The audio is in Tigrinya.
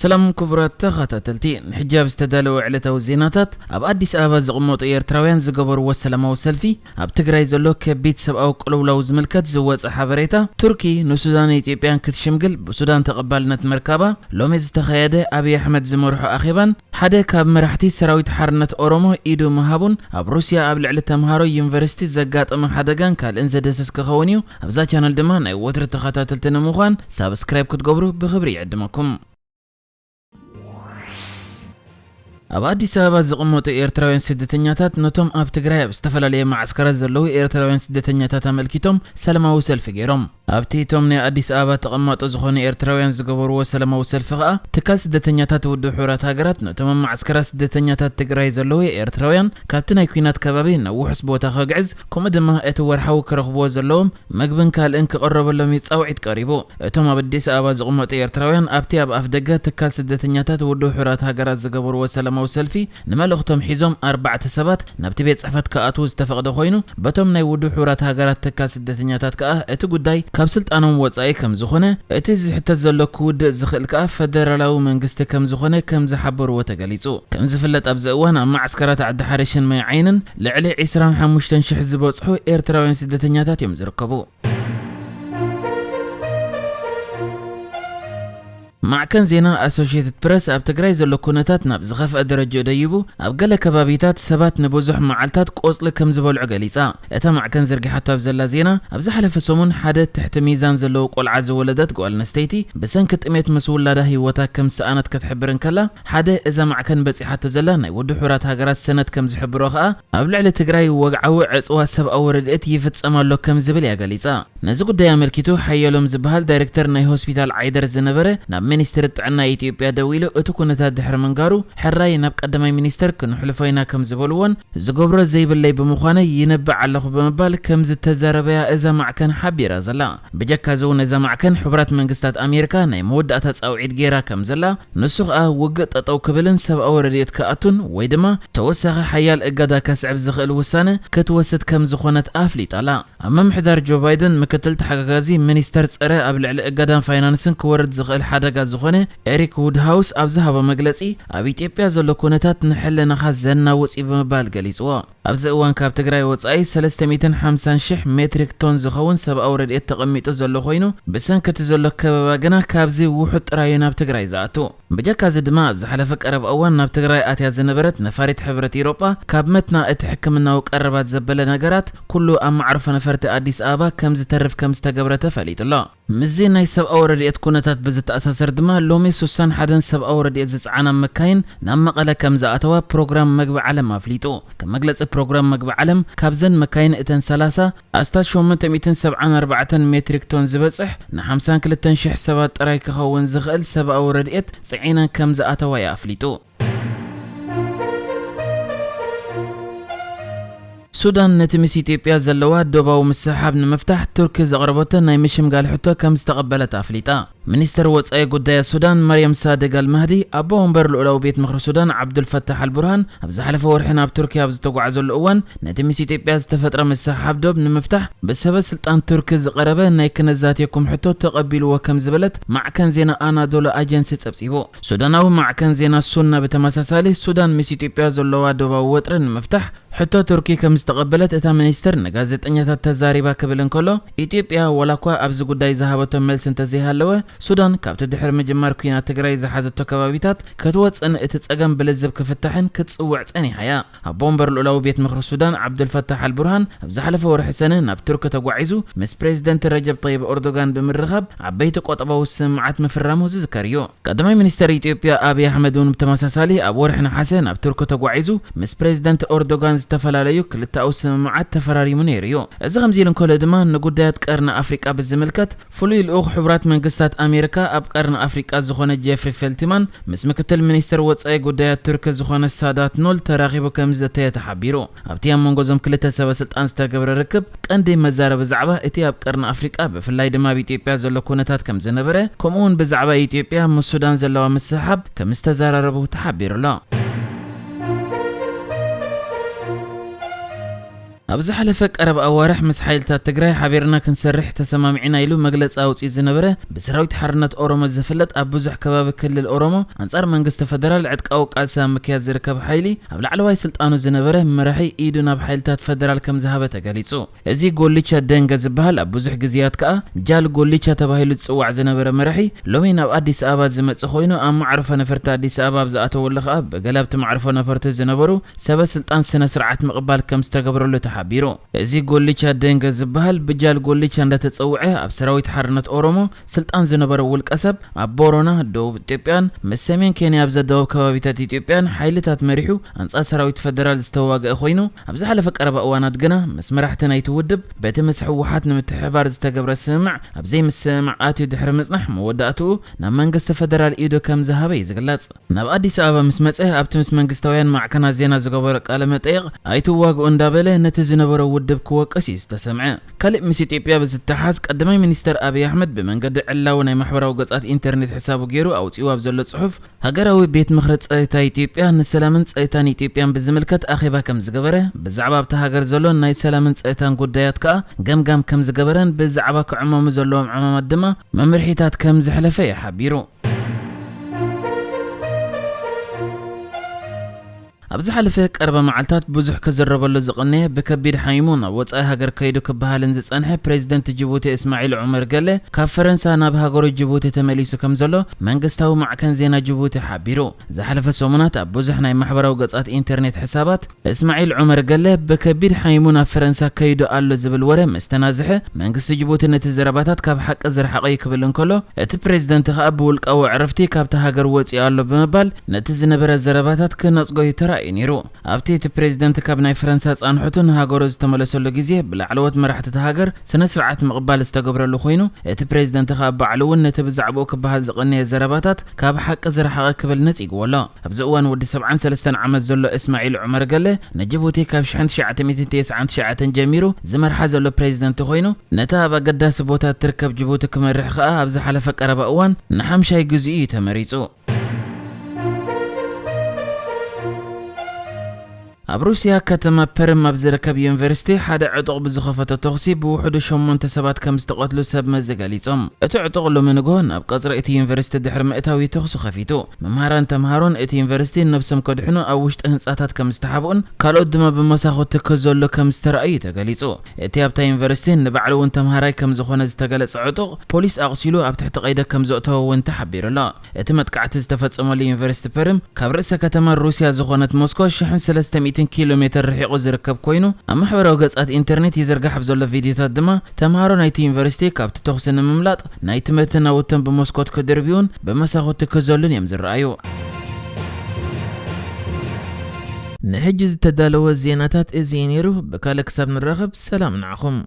ሰላም ክቡራት ተኸታተልቲ፣ ንሕጂ ኣብ ዝተዳለወ ዕለታዊ ዜናታት፣ ኣብ ኣዲስ ኣበባ ዝቕመጡ ኤርትራውያን ዝገበርዎ ሰላማዊ ሰልፊ፣ ኣብ ትግራይ ዘሎ ከቢድ ሰብኣዊ ቅልውላው ዝምልከት ዝወጸ ሓበሬታ፣ ቱርኪ ንሱዳን ኢትዮጵያን ክትሽምግል ብሱዳን ተቐባልነት ምርካባ፣ ሎሚ ዝተኻየደ ኣብይ ኣሕመድ ዝመርሖ ኣኼባን ሓደ ካብ መራሕቲ ሰራዊት ሓርነት ኦሮሞ ኢዱ ምሃቡን ኣብ ሩስያ ኣብ ልዕሊ ተምሃሮ ዩኒቨርሲቲ ዘጋጠመ ሓደጋን ካልእን ዘደሰስ ክኸውን እዩ። ኣብዛ ቻነል ድማ ናይ ወትሪ ተኸታተልቲ ንምዃን ሳብስክራይብ ክትገብሩ ብኽብሪ ይዕድመኩም። ኣብ ኣዲስ ኣበባ ዝቕመጡ ኤርትራውያን ስደተኛታት ነቶም ኣብ ትግራይ ኣብ ዝተፈላለየ መዓስከራት ዘለዉ ኤርትራውያን ስደተኛታት ኣመልኪቶም ሰላማዊ ሰልፊ ገይሮም። ኣብቲ እቶም ናይ ኣዲስ ኣበባ ተቐማጦ ዝኾኑ ኤርትራውያን ዝገበርዎ ሰላማዊ ሰልፊ ከኣ ትካል ስደተኛታት ውድብ ሕቡራት ሃገራት ነቶም ኣብ መዓስከራት ስደተኛታት ትግራይ ዘለዉ ኤርትራውያን ካብቲ ናይ ኲናት ከባቢ ናብ ውሑስ ቦታ ከግዕዝ፣ ከምኡ ድማ እቲ ወርሓዊ ክረኽብዎ ዘለዎም መግብን ካልእን ክቕረበሎም እዩ ጻውዒት ቀሪቡ። እቶም ኣብ ኣዲስ ኣበባ ዝቕመጡ ኤርትራውያን ኣብቲ ኣብ ኣፍ ደገ ትካል ስደተኛታት ውድብ ሕቡራት ሃገራት ዝገበርዎ ሰላማዊ ሰልፊ ንመልእኽቶም ሒዞም ኣርባዕተ ሰባት ናብቲ ቤት ጽሕፈት ክኣትዉ ዝተፈቕደ ኮይኑ፣ በቶም ናይ ውድብ ሕቡራት ሃገራት ትካል ስደተኛታት ከኣ እቲ ጉዳይ ካብ ስልጣኖም ወጻኢ ከም ዝኾነ፣ እቲ ዝሕተት ዘሎ ክውድእ ዝኽእል ከኣ ፈደራላዊ መንግስቲ ከም ዝኾነ ከም ዝሓበርዎ ተገሊጹ። ከም ዝፍለጥ ኣብዚ እዋን ኣብ መዓስከራት ዓዲ ሓርሽን ማይ ዓይንን ልዕሊ ዕስራን ሓሙሽተን ሽሕ ዝበጽሑ ኤርትራውያን ስደተኛታት እዮም ዝርከቡ። ማዕከን ዜና ኣሶሽየትድ ፕረስ ኣብ ትግራይ ዘሎ ኩነታት ናብ ዝኸፍአ ደረጃ ደይቡ፣ ኣብ ገለ ከባቢታት ሰባት ንብዙሕ መዓልታት ቆጽሊ ከም ዝበልዑ ገሊጻ። እታ ማዕከን ዘርጊሓቶ ኣብ ዘላ ዜና፣ ኣብ ዝሓለፈ ሰሙን ሓደ ትሕቲ ሚዛን ዘለዎ ቆልዓ ዝወለደት ጓል ኣንስተይቲ ብሰንኪ ጥሜት ምስ ውላዳ ህይወታ ከም ዝሰኣነት ክትሕብር እንከላ፣ ሓደ እዛ ማዕከን በጺሓቶ ዘላ ናይ ውድብ ሕቡራት ሃገራት ሰነድ ከም ዝሕብሮ ከኣ፣ ኣብ ልዕሊ ትግራይ ወግዓዊ ዕጽዋ ሰብኣዊ ረድኤት ይፍጸም ኣሎ ከም ዝብል እያ ገሊጻ። ነዚ ጉዳይ ኣመልኪቱ ሓየሎም ዝበሃል ዳይሬክተር ናይ ሆስፒታል ዓይደር ዝነበረ ናብ ሚኒስትሪ ጥዕና ኢትዮጵያ ደዊሉ እቲ ኩነታት ድሕሪ ምንጋሩ፣ ሕራይ ናብ ቀዳማይ ሚኒስተር ክንሕልፎ ኢና ከም ዝበልዎን ዝገብሮ ዘይብለይ ብምዃነይ ይነብዕ ኣለኹ ብምባል ከም ዝተዛረበያ እዛ ማዕከን ሓቢራ ዘላ። ብጀካዚ እውን እዛ ማዕከን ሕቡራት መንግስታት ኣሜሪካ ናይ መወዳእታ ጻውዒት ገይራ ከም ዘላ፣ ንሱ ኸኣ ውግእ ጠጠው ክብልን ሰብኣዊ ረድኤት ክኣቱን ወይ ድማ ተወሳኺ ሓያል እገዳ ከስዕብ ዝኽእል ውሳነ ክትወስድ ከም ዝኾነት ኣፍሊጣ ኣላ። ኣብ ምምሕዳር ጆ ባይደን ምክትል ተሓጋጋዚ ሚኒስተር ጸረ ኣብ ልዕሊ እገዳን ፋይናንስን ክወርድ ዝኽእል ሓደጋ ዝኾነ ኤሪክ ውድሃውስ ኣብ ዝሃቦ መግለጺ፣ ኣብ ኢትዮጵያ ዘሎ ኩነታት ንሕልናኻ ዘናውጽ እዩ ብምባል ገሊጽዎ። ኣብዚ እዋን ካብ ትግራይ ወጻኢ ሰለስተ ሚእትን ሓምሳን ሽሕ ሜትሪክ ቶን ዝኸውን ሰብኣዊ ረድኤት ተቐሚጡ ዘሎ ኮይኑ፣ ብሰንኪ እቲ ዘሎ ከበባ ግና ካብዚ ውሑድ ጥራይ እዩ ናብ ትግራይ ዝኣቱ። ብጀካዚ ድማ ኣብ ዝሓለፈ ቀረብ እዋን ናብ ትግራይ ኣትያ ዝነበረት ነፋሪት ሕብረት ኢሮጳ ካብ መትና እቲ ሕክምናዊ ቀረባት ዘበለ ነገራት ኩሉ ኣብ መዕርፎ ነፈርቲ ኣዲስ ኣበባ ከም ዝተርፍ ከም ዝተገብረ ተፈሊጡ ኣሎ። ምስዚ ናይ ሰብኣዊ ረድኤት ኩነታት ብዝተኣሳሰር ድማ ሎሚ ሱሳን ሓደን ሰብኣዊ ረድኤት ዝጸዓና መካይን ናብ መቐለ ከም ዝኣተዋ ፕሮግራም መግቢ ዓለም ኣፍሊጡ። ከም መግለጺ ፕሮግራም መግቢ ዓለም፣ ካብዘን መካይን እተን ሰላሳ ኣስታት ሸሞንተ ሚእትን ሰብዓን ኣርባዕተን ሜትሪክ ቶን ዝበጽሕ ንሓምሳን ክልተን ሽሕ ሰባት ጥራይ ክኸውን ዝኽእል ሰብኣዊ ረድኤት ጽዒነን ከም ዝኣተዋ እዩ ኣፍሊጡ። ሱዳን ነቲ ምስ ኢትዮጵያ ዘለዋ ዶባዊ ምስሕሓብ ንምፍታሕ ቱርኪ ዘቕረበቶ ናይ ምሽምጋል ሕቶ ከም ዝተቐበለት ኣፍሊጣ። ሚኒስተር ወጻኢ ጉዳያት ሱዳን መርየም ሳድግ ኣልማህዲ፣ ኣቦ ወንበር ልኡላዊ ቤት ምኽሪ ሱዳን ዓብዱልፈታሕ ኣልቡርሃን ኣብ ዝሓለፈ ወርሒ ናብ ቱርኪ ኣብ ዝተጓዓዘሉ እዋን፣ ነቲ ምስ ኢትዮጵያ ዝተፈጥረ ምስሕሓብ ዶብ ንምፍታሕ ብሰበ ስልጣን ቱርኪ ዝቐረበ ናይ ክነዛትየኩም ሕቶ ተቐቢልዎ ከም ዝበለት ማዕከን ዜና ኣናዶሎ ኣጀንሲ ጸብጺቡ። ሱዳናዊ ማዕከን ዜና ሱና ብተመሳሳሊ፣ ሱዳን ምስ ኢትዮጵያ ዘለዋ ዶባዊ ወጥሪ ንምፍታሕ ሕቶ ቱርኪ ከም ዝተቐበለት እታ ሚኒስተር ንጋዜጠኛታት ተዛሪባ ክብል እንከሎ፣ ኢትዮጵያ ዋላ እኳ ኣብዚ ጉዳይ ዝሃበቶ መልሲ እንተዘይሃለወ፣ ሱዳን ካብቲ ድሕሪ ምጅማር ኲናት ትግራይ ዝሓዘቶ ከባቢታት ክትወጽእን እቲ ጸገም ብልዝብ ክፍታሕን ክትጽውዕ ጸኒሓ እያ። ኣቦ ወንበር ልኡላዊ ቤት ምኽሪ ሱዳን ዓብዱልፈታሕ ኣልቡርሃን ኣብ ዝሓለፈ ወርሒ ሰነ ናብ ቱርኪ ተጓዒዙ ምስ ፕሬዚደንት ረጀብ ጠይብ ኤርዶጋን ብምርኻብ ዓበይቲ ቆጠባዊ ስምምዓት ምፍራሙ ዝዝከር እዩ። ቀዳማይ ሚኒስተር ኢትዮጵያ ኣብይ ኣሕመድ እውን ብተመሳሳሊ ኣብ ወርሒ ነሓሰ ናብ ቱርኪ ተጓዒዙ ምስ ፕሬዚደንት ኤርዶጋን ዝተፈላለዩ ክልተኣዊ ስምምዓት ተፈራሪሙ ነይሩ እዩ። እዚ ከምዚ ኢሉ እንከሎ ድማ ንጉዳያት ቀርኒ ኣፍሪቃ ብዝምልከት ፍሉይ ልኡኽ ሕቡራት መንግስታት ኣሜሪካ ኣብ ቀርኒ ኣፍሪቃ ዝኾነ ጄፍሪ ፌልትማን ምስ ምክትል ሚኒስተር ወጻኢ ጉዳያት ቱርኪ ዝኾነ ሳዳት ኖል ተራኺቡ ከም ዝዘተየ ተሓቢሩ። ኣብቲ ኣብ መንጎ እዞም ክልተ ሰበ ስልጣን ዝተገብረ ርክብ ቀንዲ መዛረቢ ዛዕባ እቲ ኣብ ቀርኒ ኣፍሪቃ ብፍላይ ድማ ኣብ ኢትዮጵያ ዘሎ ኩነታት ከም ዝነበረ፣ ከምኡ እውን ብዛዕባ ኢትዮጵያ ምስ ሱዳን ዘለዋ ምስሕሓብ ከም ዝተዘራረቡ ተሓቢሩ ኣሎ። ኣብ ዝሓለፈ ቀረብ ኣዋርሕ ምስ ሓይልታት ትግራይ ሓቢርና ክንሰርሕ ተሰማሚዕና ኢሉ መግለፂ ኣውፂኡ ዝነበረ ብሰራዊት ሓርነት ኦሮሞ ዝፍለጥ ኣብ ብዙሕ ከባቢ ክልል ኦሮሞ ኣንጻር መንግስቲ ፈደራል ዕጥቃዊ ቃልሲ ኣብ ምክያድ ዝርከብ ሓይሊ ኣብ ላዕለዋይ ስልጣኑ ዝነበረ መራሒ ኢዱ ናብ ሓይልታት ፈደራል ከም ዝሃበ ተገሊጹ። እዚ ጎልቻ ደንገ ዝበሃል ኣብ ብዙሕ ግዜያት ከኣ ጃል ጎልቻ ተባሂሉ ዝጽዋዕ ዝነበረ መራሒ ሎሚ ናብ ኣዲስ ኣበባ ዝመጽእ ኮይኑ ኣብ መዕርፎ ነፈርቲ ኣዲስ ኣበባ ኣብ ዝኣተወሉ ከኣ ብገለ ኣብቲ መዕርፎ ነፈርቲ ዝነበሩ ሰበ ስልጣን ስነ ስርዓት ምቕባል ከም ዝተገብረሉ ተሓቢሩ። እዚ ጎልቻ ደንገ ዝበሃል ብጃል ጎልቻ እንዳተጸውዐ ኣብ ሰራዊት ሓርነት ኦሮሞ ስልጣን ዝነበረ ውልቀ ሰብ ኣብ ቦሮና ደቡብ ኢትዮጵያን ምስ ሰሜን ኬንያ ኣብ ዘዳወብ ከባቢታት ኢትዮጵያን ሓይልታት መሪሑ ኣንጻር ሰራዊት ፈደራል ዝተዋግአ ኮይኑ ኣብ ዝሓለፈ ቀረባ እዋናት ግና ምስ መራሕቲ ናይቲ ውድብ በቲ ምስ ህወሓት ንምትሕባር ዝተገብረ ስምምዕ ኣብ ዘይምስምማዕ ኣትዩ ድሕሪ ምጽናሕ መወዳእትኡ ናብ መንግስቲ ፈደራል ኢዱ ከም ዝሃበ እዩ ዝግለጽ። ናብ ኣዲስ ኣበባ ምስ መጸ ኣብቲ ምስ መንግስታውያን ማዕከናት ዜና ዝገበሮ ቃለ መጠይቕ ኣይትዋግኡ እንዳበለ ነቲ ዝነበሮ ውድብ ክወቅስ እዩ ዝተሰምዐ። ካልእ ምስ ኢትዮጵያ ብዝተሓዝ ቀዳማይ ሚኒስተር ኣብይ ኣሕመድ ብመንገዲ ዕላዊ ናይ ማሕበራዊ ገጻት ኢንተርኔት ሕሳቡ ገይሩ ኣውጺኡ ኣብ ዘሎ ጽሑፍ ሃገራዊ ቤት ምኽሪ ጸጥታ ኢትዮጵያ ንሰላምን ጸጥታን ኢትዮጵያን ብዝምልከት ኣኼባ ከም ዝገበረ ብዛዕባ ኣብታ ሃገር ዘሎ ናይ ሰላምን ጸጥታን ጉዳያት ከኣ ገምጋም ከም ዝገበረን ብዛዕባ ክዕመሙ ዘለዎም ዕማማት ድማ መምርሒታት ከም ዘሕለፈ እዩ ሓቢሩ። ኣብ ዝሓለፈ ቀረባ መዓልታት ብዙሕ ክዝረበሉ ዝቐነየ ብከቢድ ሓሚሙ ናብ ወጻኢ ሃገር ከይዱ ክበሃልን ዝጸንሐ ፕሬዚደንት ጅቡቲ እስማዒል ዑመር ገለ ካብ ፈረንሳ ናብ ሃገሩ ጅቡቲ ተመሊሱ ከም ዘሎ መንግስታዊ ማዕከን ዜና ጅቡቲ ሓቢሩ። ዝሓለፈ ሰሙናት ኣብ ብዙሕ ናይ ማሕበራዊ ገጻት ኢንተርኔት ሕሳባት እስማዒል ዑመር ገለ ብከቢድ ሓሚሙ ናብ ፈረንሳ ከይዱ ኣሎ ዝብል ወረ ምስ ተናዝሐ መንግስቲ ጅቡቲ ነቲ ዘረባታት ካብ ሓቂ ዝረሓቐ እዩ ክብል እንከሎ እቲ ፕሬዚደንት ከኣ ብውልቃዊ ዕረፍቲ ካብታ ሃገር ወጺኡ ኣሎ ብምባል ነቲ ዝነበረ ዘረባታት ክነጽጎ እዩ ተራእዩ ነይሩ። ኣብቲ እቲ ፕሬዚደንት ካብ ናይ ፈረንሳ ጻንሖቱ ንሃገሩ ዝተመለሰሉ ግዜ ብላዕለዎት መራሕቲ እታ ሃገር ስነ ስርዓት ምቕባል ዝተገብረሉ ኮይኑ እቲ ፕሬዚደንት ከኣ ባዕሉ እውን ነቲ ብዛዕባኡ ክበሃል ዝቐነየ ዘረባታት ካብ ሓቂ ዝረሓቐ ክብል ነጺግዎ ኣሎ። ኣብዚ እዋን ወዲ ሰብዓን ሰለስተን ዓመት ዘሎ እስማዒል ዑመር ገለ ንጅቡቲ ካብ ሽሕን ትሽዓተ ሚእትን ተስዓን ትሽዓተን ጀሚሩ ዝመርሓ ዘሎ ፕሬዚደንት ኮይኑ ነታ ኣብ ኣገዳሲ ቦታ እትርከብ ጅቡቲ ክመርሕ ከኣ ኣብ ዝሓለፈ ቀረባ እዋን ንሓምሻይ ግዜኡ እዩ ተመሪጹ። ኣብ ሩስያ ከተማ ፐርም ኣብ ዝርከብ ዩኒቨርሲቲ ሓደ ዕጡቕ ብዝኸፈቶ ተኹሲ ብውሕዱ ሸሞንተ ሰባት ከም ዝተቐትሉ ሰብ መዚ ገሊጾም። እቲ ዕጡቕ ሎሚ ንግሆ ናብ ቀጽሪ እቲ ዩኒቨርሲቲ ድሕሪ ምእታው እዩ ተኹሲ ከፊቱ። መምሃራን ተምሃሮን እቲ ዩኒቨርሲቲ ነብሶም ከድሕኑ ኣብ ውሽጢ ህንጻታት ከም ዝተሓብኡን ካልኦት ድማ ብመሳኹቲ ክዘሉ ከም ዝተራእዩ ተገሊጹ። እቲ ኣብታ ዩኒቨርሲቲ ንባዕሉ እውን ተምሃራይ ከም ዝኾነ ዝተገለጸ ዕጡቕ ፖሊስ ኣቑሲሉ ኣብ ትሕቲ ቀይዲ ከም ዘእተዎ እውን ተሓቢሩ ኣሎ። እቲ መጥቃዕቲ ዝተፈጸመሉ ዩኒቨርሲቲ ፐርም ካብ ርእሰ ከተማ ሩስያ ዝኾነት ሞስኮ ሽሕን ሰለስተ ሚእትን ኪሎ ሜትር ርሒቑ ዝርከብ ኮይኑ ኣብ ማሕበራዊ ገጻት ኢንተርኔት ይዝርጋሕ ኣብ ዘሎ ቪድዮታት ድማ ተምሃሮ ናይቲ ዩኒቨርሲቲ ካብቲ ተኹሲ ንምምላጥ ናይ ትምህርቲ ናውቶም ብመስኮት ክድርብዩን ብመሳኹቲ ክዘሉን እዮም ዝረኣዩ። ንሕጂ ዝተዳለወ ዜናታት እዚ እዩ ነይሩ። ብካልእ ክሳብ ንራኸብ ሰላም ንዓኹም።